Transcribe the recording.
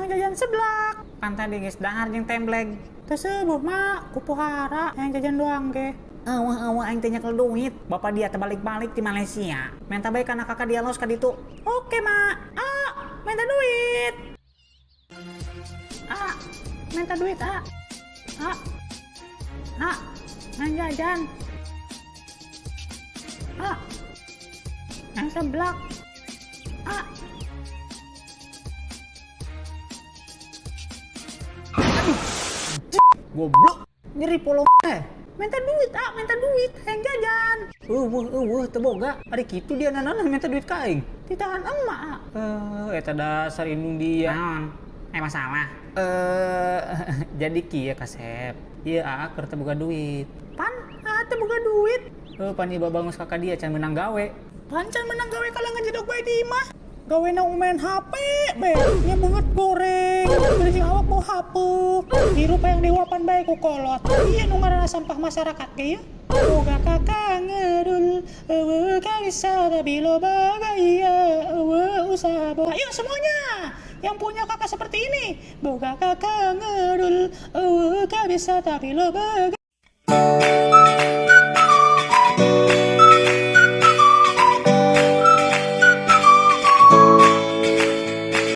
Hayang jajan seblak. Pan tadi geus dahar jeung tembleg. Teu seueuh mak, ku pohara hayang jajan doang ge. Eueuh eueuh aing teh nyekel duit. Bapak dia teh balik-balik di Malaysia. Menta bae kana kakak dia los ka ditu. Oke mak. Ah, minta duit. Ah, minta duit ah. Ah. Ah, hayang jajan. Ah. Hayang seblak. Ah. Aduh. Goblok. Nyeri polong eh. Minta duit, ah, minta duit, hayang jajan. Eueuh eueuh teu boga. Ari kitu dia nanaon minta duit ka aing. Ditahan emak, ah. Eta dasar indung dia. Naon? Masalah. Jadi kieu kasep. Ieu aa keur teu boga duit. Pan, aa teu boga duit. Pan ieu babangus kakak dia can meunang gawe. Pan can meunang gawe kalah ngejedog bae di imah. Gawe na main HP, be. Nya beungeut goreng, beureum awak bau hapeuk. Hirup hayang dihuapan bae ku kolot. Ieu nu ngaranna sampah masyarakat ge ieu. Boga kakak ngedul, eueuh ka bisa tapi loba gaya, eueuh usaha boga. Ayo semuanya yang punya kakak seperti ini. Boga kakak ngedul, eueuh ka bisa tapi loba gaya.